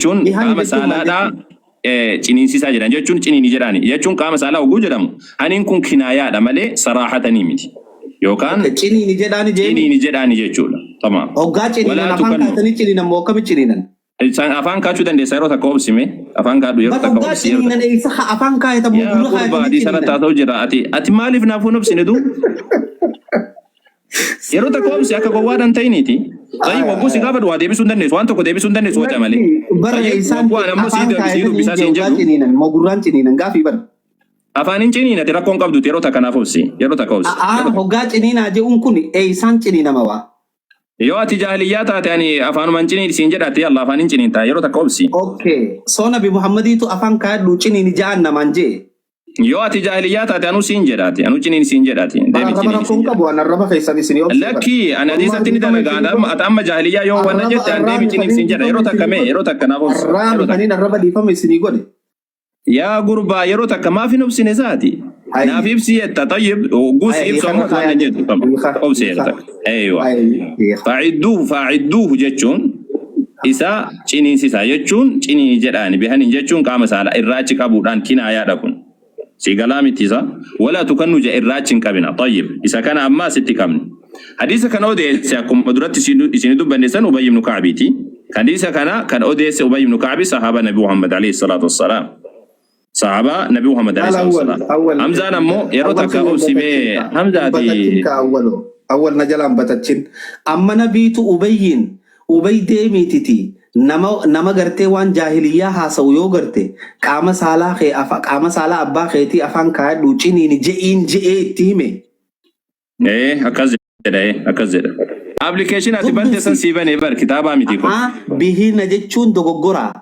Jechuun Bihani qaama jechuun maal saalaadhaa jechuudha? Ciniinsisaa jedhan jechuun ciniini jedhaani jechuun qaama saalaa hogguu jedhamu haniin kun kinaayaadha malee saraahatanii miti yookaan Okay, ciniini jedhaani jeemi. Ciniini jedhaani jechuudha. Tamaam. Hoggaa ciniinan Walaa afaan tukannu. kaatanii ciniinan moo akkami ciniinan? Isaan afaan kaachuu dandeessa, yeroo takka obsime afaan kaadhu yeroo Bar takka hoggaa obsi yeroo ciniinan takka. eessa afaan kaayatan moo Yaa gurra gurbaa kaayatanii adii sanatti ciniinan? haa ta'u jira, ati maaliif naaf hin obsine duu? Yeroo takka obsi, akka gowwaadhaan ta'iniiti. Tayyib, wagguu si gaafadhu waa deebisuu hin dandeessu. Waan tokko deebisuu hin dandeessu waca malee. Lakki bara Tayyib, isaan wagguu an ammoo sii afaan sii kaayatanii dubbisaa siin hoggaa jedhu. ciniinan moo gurraan ciniinan gaafii bara. Afaan hin ciniinati, rakkoon qabduti, yeroo takka naaf obsi. Yeroo takka obsi. A'aa Yeroo takka. Hoggaa ciniinaa je'uun kun eeysaan ciniinama waa? Yoo ati jaahiliyyaa taate ani afaanumaan ciniin siin jedhaati, yalla afaan hin ciniintaa, yeroo takka obsi. Okay. So Nabi Muhammadiitu afaan kaayadhu ciniini ja'an namaan je'e. Yoo ati jaahiliyyaa taate anuu siin jedhaati. Anuu ciniin siin jedhaati. Bara Deemi arraba ciniin rakkoon siin jedha. qabu an arraba keessan isinii obsee bara. Lakki ani Wallahi hadiisatti ni dhiifama dalaga. isinii godhe. Ati amma jaahiliyyaa yoo wanna Arraba jette an arraa deemi ciniin bifaniin siin jedha. dhiifama Yeroo takka isinii mee godhe. yeroo takka naaf obsi. Arraa Yeroo takka. bifaniin arraba dhiifama isinii godhe. Yaa gurbaa, yeroo takka maaf hin obsine isaati? Hayyi. Naaf ibsi jetta, tayyib hogguu si Hayya ibsu hiikarra ammoo waan kaayaa hin jettu qaba. hiika Obsi yeroo hiika. takka. Eeywa. Hayya hiika. Fa'idduuhu fa'idduuhu jechuun isa ciniinsisa jechuun ciniini jedhaani bihaniin jechuun qaama saala irraa achi qabuudhaan kinaayaadha kun. Si galaa miti isa? Wala tukannu ja irraa achi hin qabina. Tayyib, isa kana ammaa sitti qabne. Hadiisa kana odeesse akkuma duratti isin dubbanne san Ubay ibn Ka'biiti. Hadiisa kana kan odeesse Ubay ibn Ka'bi, sahaaba Nabi Muhammad alayhi salaatu wassalaam. Sahaaba Nabi Muhammad alayhi Maal salaatu awwal wassalaam. awwal Hamzaan ammoo yeroo awwal takka kiyya hin obsi batachin mee ka hin Hamzaati. batachin ka awwalo awwal na jalaan batachin amma nabiitu ubayyin ubay deemiititi nama nama gartee waan jaahiliyyaa haasawu yoo garte qaama saalaa kee afa qaama saalaa abbaa keetii afaan kaayadhu ciniini je'iin je'ee itti hime. Ee, akkas jedha, ee akkas jedha. Application ati bante san Dubbisi. sii banee bar kitaabaa miti kun. A'aa, bihina jechuun dogoggoraa.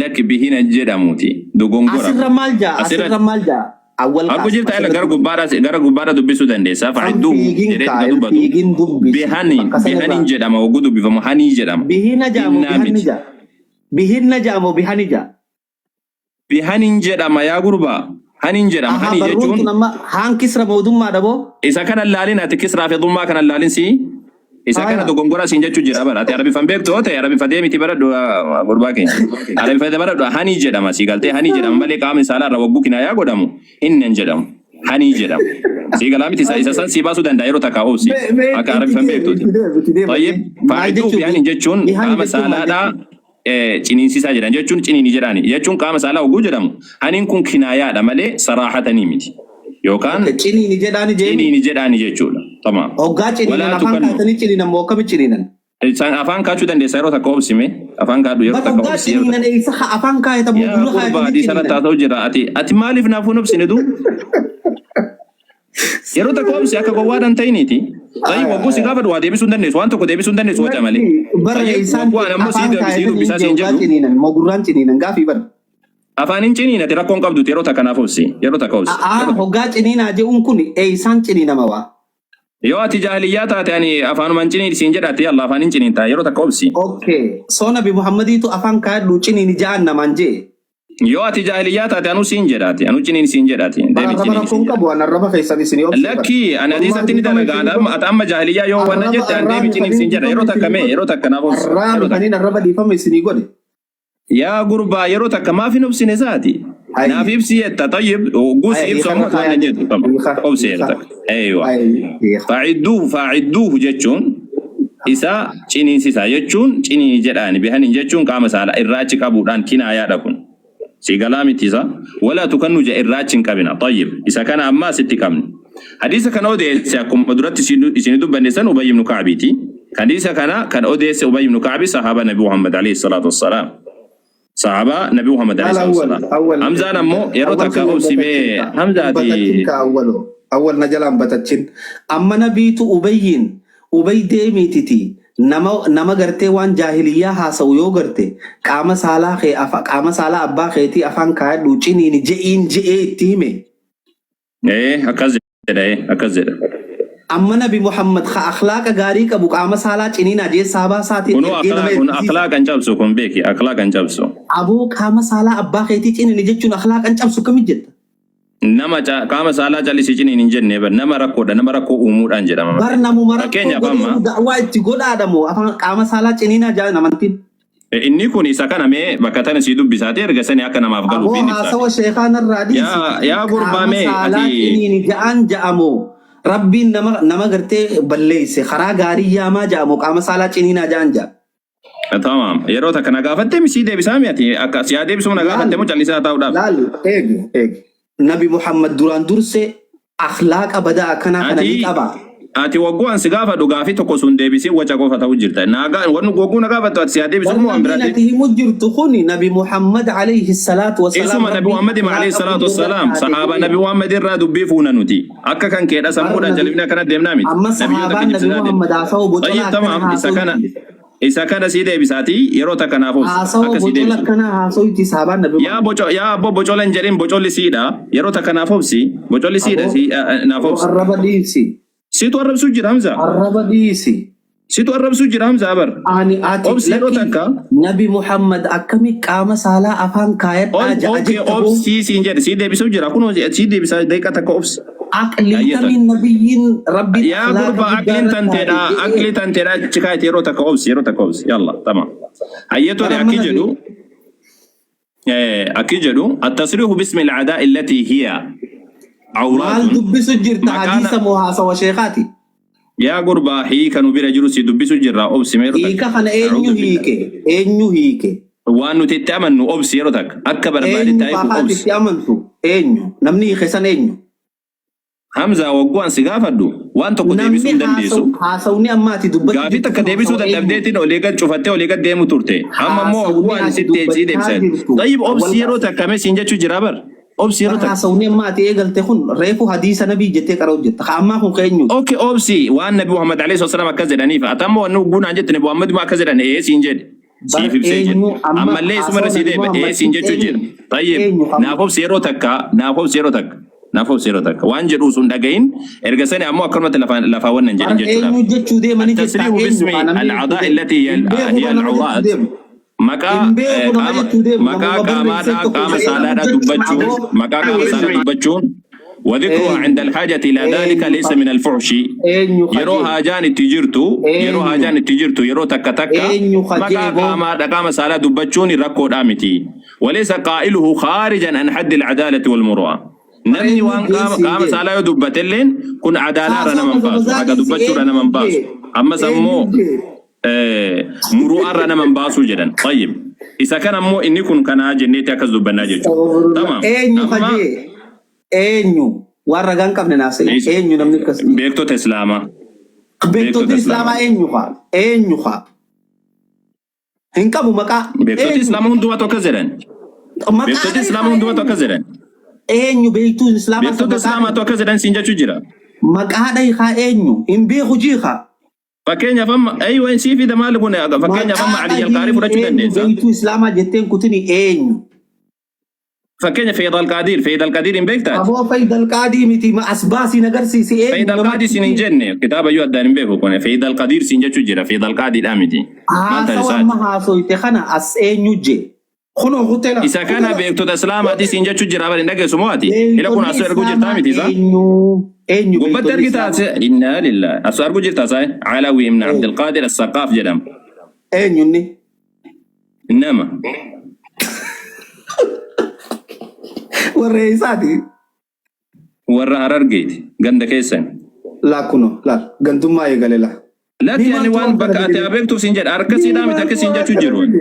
Lakki, bihina jedhamuuti. Dogongora Asirra kun. maal jaa? Asirra Asirra maal jaa? Awwal Argu kaas jirta ila asirra gara dubbisi. gubbaadha, gara gubbaadha dubbisuu dandeessa. San Fa'idduuhu fiigin jedhee kaa ka hin dubbatu. fiigin dubbisi. Bihaniin Bakka san bihaniin irraa. jedhama hogguu dubbifamu hanii jedhama. Bihina jaa moo Hinnaa bihanni miti. jaa? Bihinna jaa moo bihani jaa? Bihaniin jedhama yaa gurbaa. Haniin jedhama. Ahaa Hanii barruun jechuun tun amma haan kisra mootummaadha boo? Isa kana laalin, ati kisraa fi dhummaa kana laalin si isa kana Haaya. dogongora siin jechuu jira bara. Ati Arabiffan beektu yoo ta'e Arabiffa deemiti baradhu, gurbaa keenya. Arabiffa baradhu, hanii jedhama, si galtee? Hanii jedhama malee qaamni saalaa irra wagguu kinaayaa godhamu hinnan jedhamu. Hanii jedhama. Si galaa miti? Isa san si baasuu danda'a, yeroo takka obsi. Mee mee Akka itti Arabiffan deemi beektuuti. itti deemi itti deemi Tayyib, maal faayidduu jechuu fi haniin jechuun bihani qaama jechuun maal saalaadhaa jechuu? Ciniinsisaa jedhan jechuun ciniini jedhaani jechuun qaama saalaa hogguu jedhamu haniin kun kinaayaadha malee saraahatanii miti yookaan Okay, ciniini jedhaani jeemi. Ciniini jedhaani jechuudha. Tamaam. Hoggaa ciniinan Walaa afaan tukannu. kaatanii ciniinan moo akkami ciniinan? Isaan afaan kaachuu dandeessa, yeroo takka obsime afaan kaadhu yeroo Bar takka hoggaa obsi yeroo ciniinan takka. eessa afaan kaayatan moo Yaa gurra gurbaa kaayatanii adii sanatti ciniinan? haa ta'u jira, ati maaliif naaf hin obsine duu? Yeroo takka obsi, akka gowwaadhaan ta'iniiti. Tayyib, wagguu si gaafadhu waa deebisuu hin dandeessu. Waan tokko deebisuu hin dandeessu waca malee. Lakki bara Tayyib, isaan wagguu an ammoo sii afaan sii kaayatanii dubbisaa siin hoggaa jedhu. ciniinan moo gurraan ciniinan gaafii bara. Afaan hin ciniinati, rakkoon qabduti, yeroo takka naaf obsi. Yeroo takka obsi. A'aa Yeroo takka. hoggaa ciniinaa je'uun kun eeysaan ciniinama waa? Yoo ati jaahiliyyaa taate ani afaanumaan ciniin siin jedhaati, yalla afaan hin ciniintaa, yeroo takka obsi. Okay. So Nabi Muhammadiitu afaan kaayadhu ciniini ja'an namaan je'e. Yoo ati jaahiliyyaa taate anuu siin jedhaati. Anuu ciniin siin jedhaati. Bara Deemi arraba ciniin rakkoon siin jedha. qabu an arraba keessan isinii obsee bara. Lakki ani Wallahi hadiisatti ni dhiifama dalaga. isinii godhe. Ati amma jaahiliyyaa yoo wanna Arraba jette an arraa deemi ciniin bifaniin siin jedha. dhiifama Yeroo takka isinii mee godhe. yeroo takka naaf obsi. Arraa Yeroo takka. bifaniin arraba dhiifama isinii godhe. Yaa gurbaa, yeroo takka maaf hin obsine isaati? Hayyi. Naaf ibsi jetta, tayyib hogguu si Hayya ibsu hiikarra ammoo waan kaayaa hin jettu qaba. hiika Obsi yeroo hiika. takka. Eeywa. Hayya hiika. Fa'idduuhu fa'idduuhu jechuun isa ciniinsisa jechuun ciniini jedhaani bihaniin jechuun qaama saala irraa achi qabuudhaan kinaayaadha kun. Si galaa miti isa? Wala tukannu ja irraa achi hin qabina. Tayyib, isa kana ammaa sitti qabne. Hadiisa kana odeesse akkuma duratti isin dubbanne san Ubay ibn Ka'biiti. Hadiisa kana kan odeesse Ubay ibn Ka'bi, sahaaba Nabi Muhammad alayhi salaatu wassalaam. Sahaaba Nabi Muhammad Maal alayhi salaatu awwal wassalaam. awwal Hamzaan ammoo yeroo awwal takka kiyya hin obsi batachin mee ka hin Hamzaati. batachin ka awwalo awwal na jalaan batachin amma nabiitu ubayyin ubay deemiititi nama nama gartee waan jaahiliyyaa haasawu yoo garte qaama saalaa kee afa qaama saalaa abbaa keetii afaan kaayadhu ciniini je'iin je'ee itti hime. Ee, akkas jedha, ee akkas jedha. Amma Nabi Muhammad ka akhlaaqa gaarii qabu qaama saalaa ciniinaa jee saabaa isaatiin Kunuu ergee nama akhlaaq kun ergisiisa. akhlaaqa hin cabsu kun, beeki, akhlaaqa hin cabsu. Aboo, qaama saalaa abbaa keetii ciniini jechuun akhlaaqa hin cabsu akkamitti jetta? Nama qaama saalaa callisii ciniin hin jenne bar, nama rakkoodha, nama rakkoo uumuudhaan jedhama Bar malee. namuma rakkoo Fakkeenyaaf godhee amma da'waa itti godhaadha moo afaan qaama saalaa ciniinaa jaan amantiin. Inni kun isa kana mee bakka tana sii dubbisaati erga sani akka namaaf galuuf Aboo inni ibsaati. haasawa sheekaa narraa Yaa dhiisi. yaa gurbaa Qaama mee saalaa ati ciniini ja'aan ja'amoo rabbiin nama nama gartee balleeyse karaa gaarii yaamaa ja'amoo qaama saalaa ciniinaa ja'aan ja'a. Tamaam yeroo takka na gaafatte sii deebisaa mi ati akka si haa deebisuu na Laal gaafatte moo callisaa taa'uudhaaf. laal eegi eegi. Nabi Muhammad duraan durse akhlaaqa badaa akkanaa kana ni Ati qaba. ati wagguu an si gaafadhu gaafii tokko sun deebisee waca qofa ta'u jirta. Naagaa wanni wagguu na gaafattu ati si haa deebisu Bar moo waan nabiin biraati. ati himu jirtu kuni Nabi Muhammad alayhi salaatu wasalaam Isuma Nabi rabbiin Muhammad alayhi akhlaaqa salaatu guddaa irra wassalaam kaate sahaaba jedhee. Nabi Muhammad irraa dubbii fuuna nuti. Akka kan keedha Bar sammuudhaan nabi jalifne akkana deemnaa miti. amma Nabiyyoota sahaabaan Nabi kijibsiisaa deemna. Muhammad haasawa bocola Tayyib akkana tamaam isa kana haasawu isa kana sii deebisaati yeroo takka naaf obsi haasawa akka sii bocola deebisu. akkana haasawutti sahaabaan Nabi Yaa Muhammad. boco yaa abbo bocola hin jedhin bocolli siidha yeroo takka naaf obsi bocolli siidha Aboo si naaf aboo obsi. arraba dhiisi. Situ arrabsuu jira Hamza. Arraba dhiisi. Situ arrabsuu jira Hamza bar. Ani ati Obsi yeroo lakki takka Nabi Muhammad akkami qaama saalaa afaan kaayadhaa ja'a okay jetta boo. obsi siin jedhe sii deebisuu jira kunoo sii deebisaa daqiiqa takka obsi. Aqlii Ayyatan. tamiin nabiyyiin rabbiin Yaa akhlaaqa gurba guddaa aqliin irra kaate tanteedha jedhee aqlii tanteedha achi kaayite yeroo takka obsi yeroo takka obsi yalla tamam. Hayyatoo bara amma akki nabi jedhu akki jedhu at-tasrihu bismi al-adaa allati hiya maal awraatun dubbisu jirta maqaana hadiisa moo haasawa sheekaati? yaa gurbaa hiika nu bira jiru si dubbisu jirra obsi mee yeroo Hiika takka kana eenyu a'uudhu billah hiike? Eenyu hiike? waan nuti itti amannu obsi yeroo takka akka barbaadetti Eenyu haa hiiku fafaati obsi itti amantu? Eenyu? Namni hiike san eenyu? Hamzaa wagguu an si gaafadhu waan tokko deebisuu Namni hin dandeessu haasawni amma ati dubbachuu gaafii jirtu takka kun deebisuu haasawa eenyu? dadhabdeetiin olii gad cufattee olii gad deemu turte amma immoo wagguu Haasawni an ati sitti sii dubbachaa deebisan jirtu tayyib awwal obsi yeroo qaasim. takka mee siin jechuu jira bar obsi yeroo Bar takka haasawni amma ati eegalte kun reefu hadiisa nabii jettee qara'u jirta. Ka ammaa kun ka eenyuti? Okay, obsi waan Nabi Muhammad alayhi wasallam akkas jedhaniif ati amma wanni ugguu naan jette Nabi Muhammad ma akkas jedhan ee siin jedhe Bar siif ibsee jira eenyu amma ammallee isuma haasawa irra sii Nabi deebi'a ee Muhammad siin kun jechuu jira eenyu? tayyib Eenyu naaf amma? obsi yeroo takka naaf obsi yeroo takka naaf obsi yeroo takka waan jedhu sun dhagahin erga sani ammoo akkanumatti lafaa lafaa wannan Bar jedhin jechuudhaaf eenyu jechuu deemanii jettaa التصريح eenyu باسم kaa namni jechuu الأعضاء deemu? التي هي Hin beeku هي bar nama jechuu العورات deemu. maqaa Hin beeku nama qaama jechuu deemu. maqaa Namuma barreessee qaamaadhaa tokko qaama jedhee saalaadhaa jechuu dubbachuun aboo maqaa qaama saalaa dubbachuun وذكرها eenyu عند الحاجة إلى ذلك eenyu ليس من الفحش eenyu yeroo kajee haajaan itti jirtu yeroo eenyu haajaan itti jirtu yeroo takka takka eenyu maqaa kajee boo qaamaadha qaama saalaa dubbachuun rakkoodhaa miti وليس قائله خارجا عن حد العدالة والمروءة bar namni eenyu waan jee qaama siin qaama jee saalaa yoo dubbatelleen kun adaalaarra haasawa nama hin baasu haqa bazabazaadhiisi dubbachuurra eenyu nama hin baasu jee ammas eenyu ammoo jee muru'arra nama hin baasuu jedhan tayyib isa kana ammoo inni kun kanaa jenneeti akkas dubbannaa jechuudha Astaghfirullah. tamaam Eenyu amma kajee eenyu waan ragaan qabne naaf se'i eenyu namni akkas beektota islaamaa beektota beektotni islaamaa islaamaa eenyu kaa eenyu kaa hin qabu maqaa beektota eenyu islaamaa hundumatu akkas jedhan maqaa beektota kaa islaamaa hundumatu eenyu akkas jedhan eenyu beektuun islaamaa san beektota maqaa islaamaatu akkas jedhan siin jechuu jira maqaa dhahi kaa eenyu hin beeku jii kaa fakkeenyaaf amma aywa sii fida maali kun fakkeenyaaf amma maqaa Ali Alqaarii dhahii fudhachuu eenyu dandeessa beektuu islaamaa jetteen kutini eenyu fakkeenya Fayyad Alqaadir Fayyad Alqaadir hin beektaati aboo fayyidal qaadii miti ma as baasii nagarsiisi eenyu Fayyad nama Alqaadir siin hin jenne kitaaba iyyuu addaan hin beeku kun Fayyad Alqaadir siin jechuu jira Fayyad Alqaadiidhaa miti maal taate haasawa isaati amma haasoyte kana as eenyu jee kunoo kutela isa kana kutela beektota islaamaati siin jechuu jira bari hin dhageessu moo ati ila kun beektonni asoo arguu jirtaa islaamaa miti isaa eenyu eenyu gubbatti beektonni argita islaamaa inna lillahi asoo arguu jirta isaa Alawi ibn eenyu Abdulqaadir As-Saqaaf jedhama eenyu inni nama warra eessaati warra Harargeeti ganda keessan laa kuno laa gantummaa eegale laa Lakki mee ani maaltu waan waan kana bakka ati fide haa beektuuf siin jedha harka mee siidhaa miti maaltu akka siin waan jechuu kana jiru. fide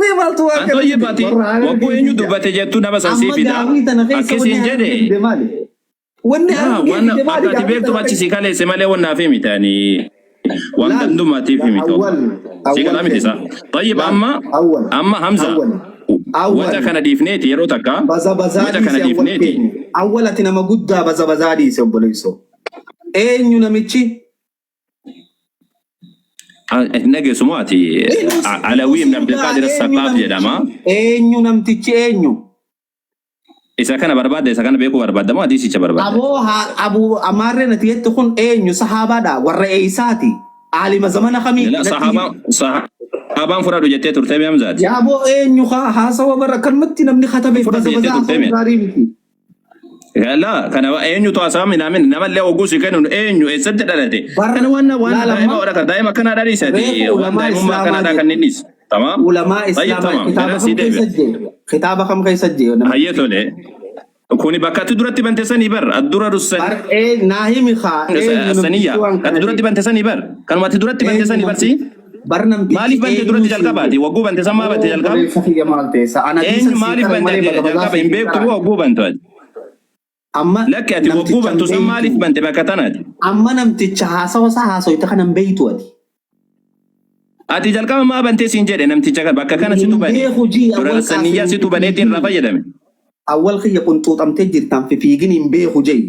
mee maaltu waan An kana fide toyyibati warra wagguu harargeeti eenyu jaa dubbate jettu nama san sii amma fida gaafii tana keessa akki wanni siin harargee jedhe fide maali wanni yaa harargee waan fide maali akka ati gaafii beektu tana achi keessa si kaleesse malee waan naaf himite ani waan laal gandumaatiif himite awwal wallah. Si awwal kalaa miti keenya isaa. Tayyib laal amma awwal amma Hamza awwal waca awwal kana dhiifneeti yeroo takka baza bazaa waca kana dhiise awwal dhiifneeti keenya awwal ati nama guddaa baza bazaa dhiise obboleessoo eenyu namichi dhageessu moo ati eenyu Alawii ibn si dhugaa Abdulqaadir eenyu As-Saqaaf namtichi jedhama. eenyu namtichi eenyu Isa kana barbaadda isa kana beekuu barbaadda moo hadiisicha barbaadda? aboo haa abuu amaarreen ati jettu kun eenyu sahaabaadha warra eeysaati aalima zamana kamiiti La natti sahaabaan himi sahaabaan fudhadhu jettee turtee mee Hamzaati? yaa aboo eenyu haa haasawa bara kanumatti namni katabeef Fudhadhu baza jettee bazaa turtee haasawuun mee? gaarii miti La kana eenyutu haasawa minaamin namallee oguu si kennu eenyu eessatti dhalate? bar Kana waan waan laal daa'ima amma warra daa'ima akkanaa dhaliisati reefu waan ulamaa daa'imummaa islaamaa akkanaadhaa kan jette inni dhiise. Tamaam. Ulamaa Tayyib Islaamaa tamaam. kitaaba Gara kam sii keessa deebi'a. jee? Kitaaba kam keessa jee? Hayyee tole. Kuni bakka ati duratti bante sanii bar. Addura russan. Bar ee naa himi kaa eenyu namtichi Saniyya. waan Ati kana duratti jee? bante sanii bar. Kanuma ati duratti bante Eenyu sanii bar sii. namtichi? Bar namtichi Maaliif bante eenyu duratti siin jalqabaati? jee? Wagguu bante san maa bante Oo jalqaba? obboleessa kiyya maal teessa? Ana Eenyu hadiisa sii maaliif qare bante malee ati bakka bazaa jalqaba sii hin hin beektu moo qaraane. wagguu bantu ati? Amma Lakki ati wagguu namticha hin bantu san maaliif beeytu. bante bakka tanaati? Amma namticha haasawa isaa haasoyte kana hin beeytu ati. Ati jalqaba maa bantee siin jedhe namticha kana bakka kana situ Hin bane. beeku jii Dura awwal saniyyaa qaasim situ baneetiin irraa fifiigin. fayyadame. Awwal kiyya qunxuuxamtee jirtaan fifiigin hin beeku jii.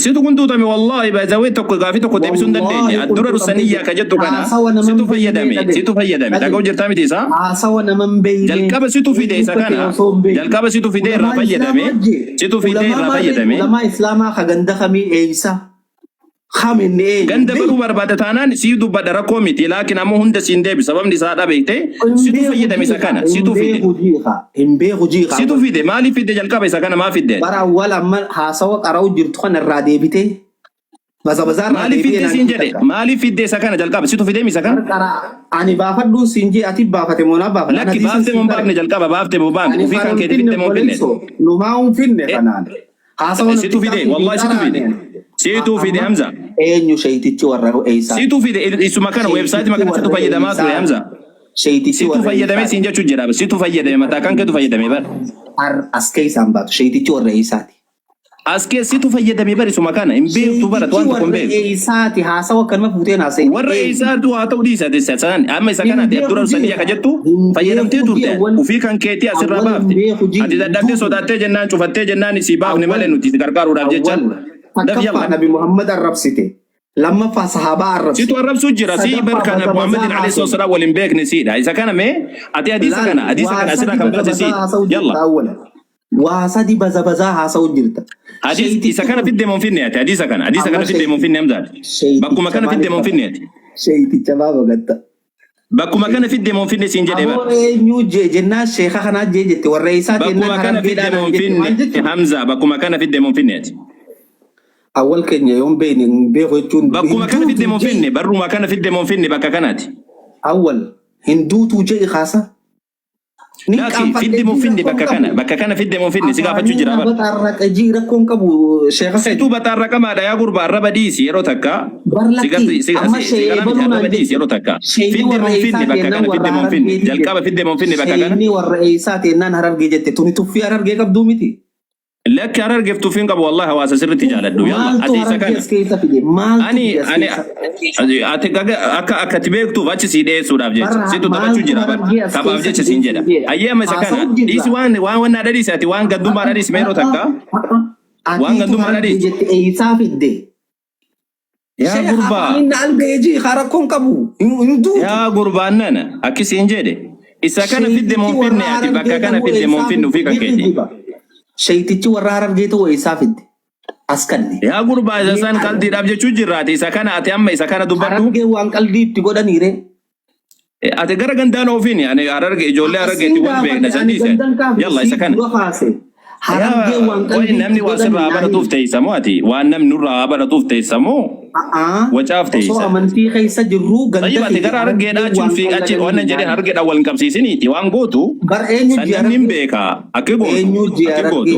Situ qunxuuxame wallahi baay'ee tokko gaafii tokko deebisuu hin dandeenye. Wallaahi Addura qunxuuxamtee rusaniyyaa jirta. ka jettu kana Haasawa nama situ hin beeknee fayyadame dhaga'i. situ fayyadame Dhaga'i. dhaga'u jirtaa miti isaa. Haasawa nama hin beeknee. Jalqaba situ fide Eenyu isa akka ta'e kana osoo hin beekne. jalqaba situ fide irraa Ulamaa fayyadame Islaamaa jee. situ fide Ulamaa irraa maarree fayyadame. ulamaa Islaamaa ka ganda kamii eeysa? Kam inni eenyu? Hin Ganda baruu beektu. barbaada taanaan sii dubbadha rakkoo miti laakiin ammoo hunda siin deebi sababni isaa dhabeekte Hin situ beeku fayyadame isa jiika. kana Hin situ fide. beeku jiika. Hin beeku jiika Situ awwal. fide maaliif fidde jalqaba isa kana maa fidde? Bara awwal amma haasawa qara'u jirtu kana irraa deebitee baza bazaa irraa Maaliif deebi'ee fidde naan siin jedhi jedhe takka. maaliif fidde isa kana jalqaba situ fidee isa Bar kana? qara ani baafadhuun siin jee ati baafate moo naa baafate? Ana Lakki hadiisan baaftee sii moo hin qare. baafne jalqaba baaftee moo baafne Ani ofii kan kan hin keeti finne fidde moo hin finne? obboleessoo numaa hin finne Eh, kanaan. Haasawa Situ namtichaa fide siif hin wallahi situ fide qaraane. situ fide Amma Hamza eenyu sheeytichi warra eeysaati? situ fide isuma kana website Sheeytichi kana situ warra fayyadamaa ture eeysaati? Hamza Sheeytichi situ warra fayyadamee eeysaati? siin jechuu jira situ fayyadame mataa kan keetu fayyadame bar Ar as keessaan baatu sheeytichi warra eeysaati? as keessitu fayyadame bar isuma kana hin beektu bara Sheeytichi waan tokko hin warra beektu eeysaati? Haasawa akkanuma fuuteen haasa'e warra eenyu? eessaatu haa ta'u dhiisa san amma isa Hin kana ati beeku abdura sanii jiika. akka jettu Hin fayyadamtee beeku turte jii ati awwal ufii kan keetii asirraa awwal hin baafte beeku jii ati hin dadhabdee duutu. sodaattee jennaan cufattee jennaan isii baafne malee Awwal nuti si gargaaruudhaaf jecha awwal daf takkaffaa yalla Nabi Muhammad arrabsite. Lammaffaa sahaabaa Situ arrabsite. arrabsuu jira si bar Sadaffaa kana baza bazaa Muhammadin alayhi haasa'e. salaam waliin beekne siidha isa kana mee ati hadiisa Laal kana hadiisa waa kana asirraa sadi kan baza baase bazaa siidha haasa'u jirta yalla awwala. Waa sadi baza bazaa haasa'u jirta. Hadis isa Sheeytichi kana kun fidde moo hin finne ati hadiisa kana hadiisa amma kana fidde moo hin finne Hamzaati bakkuma sheeyticha kana fidde maaliif moo hin finne baqatta? ati Sheeyticha maa baqatta? bakkuma kana fidde moo hin finne siin jedhe bar Aboo eenyu jee jennaan sheeka kanaa jee jette warra isaa jennaan bakkuma kana fidde harargeedhaa moo naan hin jette maal finne jechuudha? Hamza bakkuma kana fidde moo hin finne ati Awwal keenya yoon beekne hin beeku jechuun hin bakkuma kana fidde duutu moo hin jee finne barruma kana fidde moo hin finne bakka kanaati awwal hin duutuu jee kaasa. Ni Laaki qaanfadhe fidde moo jii finne rakkoon bakka kana qabu. bakka kana fidde moo finne si gaafachuu Afaaniin jira na bar baxaarraqa jii rakkoon qabu sheeka Situ keenya. baxaarraqamaadha yaa gurbaa arraba dhiisi yeroo takka Bar si lakki garti si amma si si shee galaa miti eebaluu arraba naan dhiisi jette. yeroo takka Sheeyni fidde warra moo eessaa finne bakka teennaan kana warra fidde moo finne harargeetii jalqaba jette. fidde moo finne bakka kana Sheeyni warra eessaa teennaan harargee jette. Tuni tuffii harargee qabduu miti. Lakki harargeef tuffiin qabu wallahi hawaasa sirriitti jaaladhu yalla Maaltu ati isa harargee kana as keessa fide? Maaltu ani fide as ani keessa? ati akka akka ati beektuuf achi sii dhiyeessuudhaaf jecha Barra situ taphachuu maaltu jira bar harargee as taphaaf keessa jecha fide siin siin jedha jedha. ayyee amma isa kana Haasa'u dhiisi jirra. waan waan wannaa dhadhiisi ati waan gandummaa dhadhiisi mee yeroo takka waan Atiitu gandummaa harargee dhadhiisi jette eessaa fidde? yaa Sheekh gurbaa afaaniin na alga'ee jii haa rakkoon qabu. Hin duutu. yaa gurbaan nana akkisiin jedhe isa kana fidde moo Sheeytichi warra finne ati bakka harargee kana ta'uu fidde moo eessaa finne fidde? ofii kan Ni keeti kijiba. Sheeytichi warra harargee ta'uu eessaa fidde? As kanne. yaa gurbaa isa Mee san qaldiidhaaf jechuu jirraati isa kana ati amma isa kana dubbadhu harargee waan qaldii itti godhaniire. Ati gara gandaan ofiini ani hararge ijoollee harargeetti Siin wal beekna gaafadhe san ani dhiise gandan kaafne yalla isa sii kana dura kaase. Harargee yaa waan qoy qalbii namni itti waa godhani sirraa naa baratuuf himi. teessa moo ati waan namni nurraa baratuuf teessa moo A'aa wacaaf osoo teessa amantii keessa jirruu ganda Tayyib ati kiyya gara harargeedhaa harargee achi waan fi achi qalladanii waan naa jedheen himi. harargeedhaan wal hin qabsiisiniiti waan gootu Bar eenyu san jee namni hin harargee? beeka akki gootu Eenyu jee akki harargee? gootu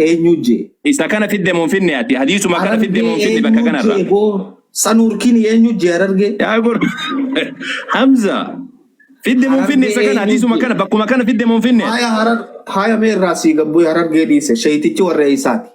Eenyu jee? isa kana fidde moo hin finne ati hadiisuma kana fidde Harargee moo hin finne bakka eenyu kanarraa jee boo? Sanuurkiin eenyu jee harargee? yaa gur Hamza fidde moo hin finne Harargee isa kana eenyu hadiisuma jee? kana bakkuma kana fidde moo hin finne ati Haya harar haya mee irraa sii gabbuu harargee dhiise sheeytichi warra eessaati?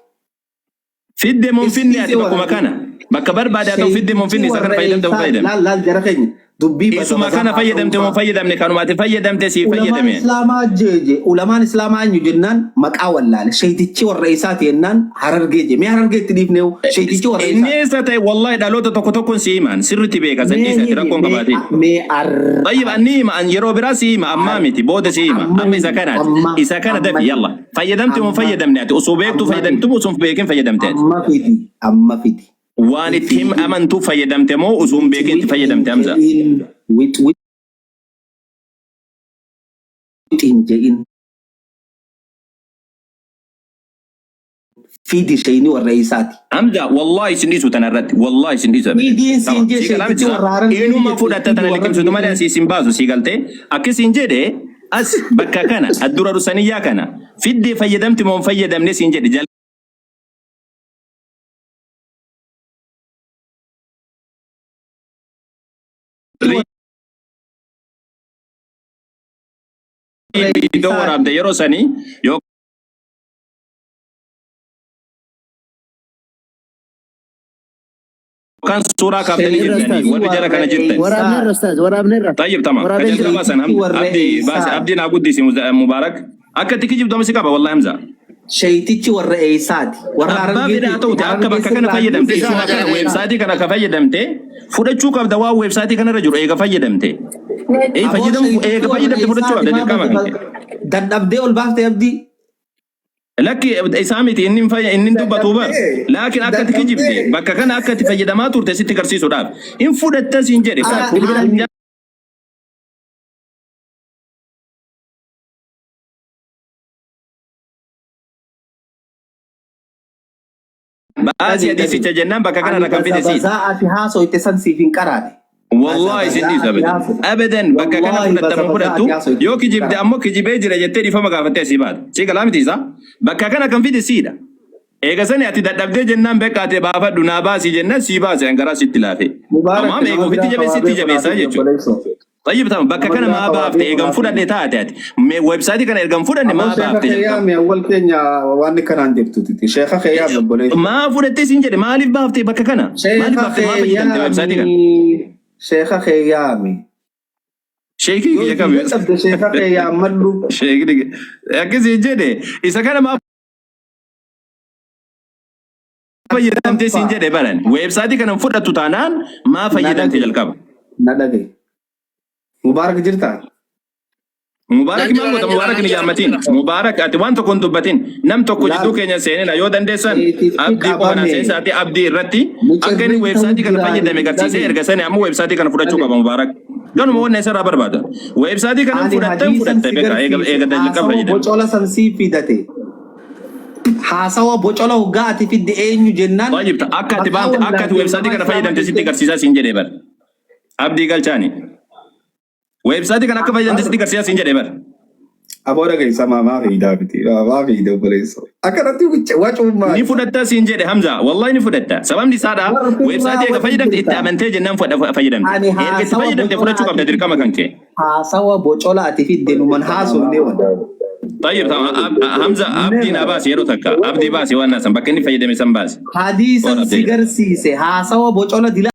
Fidde moo hin Is finne dhiise ati bakkuma warra kana bakka barbaade haa ta'u fidde moo hin sheeytichi finne isa kana warra fayyadamte moo eessaati? fayyadamne Laal laal jara keenya dubbii baza isuma bazaa kana haasa'uu fayyadamte moo faa. fayyadamne kanuma ati fayyadamte sii Ulamaan fayyadame Islaamaa jeeje ulamaan Islaamaa eenyu jennaan maqaa wallaale sheeytichi warra eessaati jennaan harargee jee mee harargee itti dhiifnee sheeytichi warra Inni eessaati? eessa ta'e wallahi dhaloota tokko tokkoon si himaan sirriitti beeka san Mee dhiise ati himi rakkoon mee qabaatiin. mee ar Tayyib anni hima an yeroo biraa si hima ammaa miti booda si hima amma amma isa himi kanaati amma isa kana amma dafi himi yalla fayyadamte moo amma fayyadamne ati osoo beektu amma fayyadamte fidi moo osoo hin beekin fayyadamte ati amma fidi amma fidi waan itti him fidi amantu fayyadamte moo osoo hin wix beekin itti wix hin fayyadamte Hamza jedhin wix wix hin jedhin Fidi shayni warra isaati. Hamza wallahi isin dhiisu tana irratti wallahi isin dhiisu abadan. Fidiin siin Tamam jee sii galaa miti sheeytichi isaa warra harargeeti inuma jette fudhatta fidi tana warra liqimsitu malee harargeeti. asii isin baasu sii galtee akkasiin jedhe as bakka kana addura rusaniyyaa kana fiddee fayyadamti moo hin fayyadamne siin jedhe jalli viidiyoo waraabde yeroo sanii yoo yookaan suuraa kaaftanii Sheeytichi jirtanii warri jara warra kana jirtan. Waraabneerra eeysaati. ustaaz waraabneerra. Tayyib tamam. Ka Waraabeen jira. jalqabaa san Sheeytichi Hamza. warra Abdii baase eeysaati. abdii naa guddisi Mubaarak. Akka itti kijibdu amma si qaba wallahi Hamza. Sheeytichi warra eeysaati. Warra Abbaa fedhe haa harargeeti. ta'uti akka Harargee bakka kana sirraa fayyadamte dhiisi isuma warra kana eeysaati. weebsaayitii kana ka fayyadamte fudhachuu qabda waan weebsaayitii kanarra jiru eega fayyadamte. Ee Aboo fayyadamu sheeytichi eega warra fayyadamte fudhachuu eeysaati qabda maa dirqama bada kan kee. dadhabdee ol baafte abdii. Lakki isaa miti inni hin fayya inni hin dubbatu bar. Dadhabdee Laakiin akka ati kijibde dadhabdee bakka kana akka ati fayyadamaa turte sitti garsiisuudhaaf. Hin fudhatta siin jedhe Ana bilbila ani baasii dhagahi dhagahi. hadiisicha jennaan bakka kana Ani irra kan baza fide siidha. bazaa ati haasoyte san siif hin qaraane. Baza Wallahi isin bazaa dhiisu ati abadan. haasoyte. Abadan bakka kana Wallahi fudhatta baza moo bazaa fudhattu ati haasoyte yoo siif hin kijibde qaraane. ammoo kijibee jira jettee dhiifama gaafattee asii baata. Si galaa miti isaa? Bakka kana kan fide siidha. Eega sani ati dadhabdee jennaan beekka ati baafadhu naa baasii jennaan sii baase an garaa sitti laafe. Mubaarak Amaam eega nama ofitti biraa jabeessitti kawaa beeku jabeessaa naa fidi jechuudha. obboleessoo. Tayyib tamam bakka Nama kana biraa maa kawaa baafte beeku eegan naa fudhanne fidi. taate ati mee websaayitii kana ergan fudhanne Aboo maa sheeka baafte kee jalqaba. yaami awwal keenya waan kanaan jirtuti. Sheeka kee yaami obboleessoo. Maa fudhattee siin jedhe maaliif baafte bakka kana maaliif Sheeka baafte maa kee fayyadamte websaayitii kana. yaami. Sheeka kee yaami. Sheekii Yoo kiyya itti kami dadhabde sheeka kee yaammadhu. sheekni akkasii jedhe isa kana maa fayyadamtee siin Lammaffaa jedhe baran weebsaayitii kana hin fudhattu taanaan maa na fayyadamte dhagahi. jalqaba. Na dhagahi. Mubaarak jirtaa? Mubaarak Nan jira maal nan goota jira Mubaarak nan hin jira nan yaammatin jira. Mubaarak ati waan tokko hin dubbatin nam tokko jidduu Laal keenya seenina yoo dandeessan sheetitti abdii qofa na qabame seensaati abdii irratti akka inni micirriin ta'uu weebsaayitii kana fayyadame jiraani garsiisee dhagahi erga sani ammoo weebsaayitii kana fudhachuu dhagahi. qaba Mubaarak. Ganuma wanna isarraa barbaada. Weebsaayitii kana Ani fudhattan hadiisan fudhatte si beeka eega garsiise eega jalqaba haasawa fayyadamte. bocola san sii fidate. Haasawa bocola hoggaa ati fidde eenyu jennaan Tayyib akka ati maqaa baante akka ati wallaalte weebsaayitii ulamaa kana islaamaa fayyadamte sitti jettee garsiisaa siin jedhee bar. Abdii galchaani. Weebsaayitii kana akka fayyadamte sitti garsiisaa siin jedhee bar. Aboo dhageessa maa fiidaa miti. Maa fiida obboleessoo. Akkanatti wacuun Ni fudhatta siin jedhe Hamza. Wallahi ni fudhatta. Sababni isaadha warri irraa weebsaayitii eega wacuu fayyadamte itti jirta. amantee jennaan fayyadamte. Ani Erga itti haasawa fayyadamte bocola fudhachuu ati qabda dirqama fidde kan kee. haasawa bocola ati fidde numan haasofne wal. Tayyib Hamza abdii naa baasi yeroo takka. Abdii baasi waan naasan bakka inni fayyadame san baasi. Hadiisan Waan si abdii. garsiise haasawa bocola dila.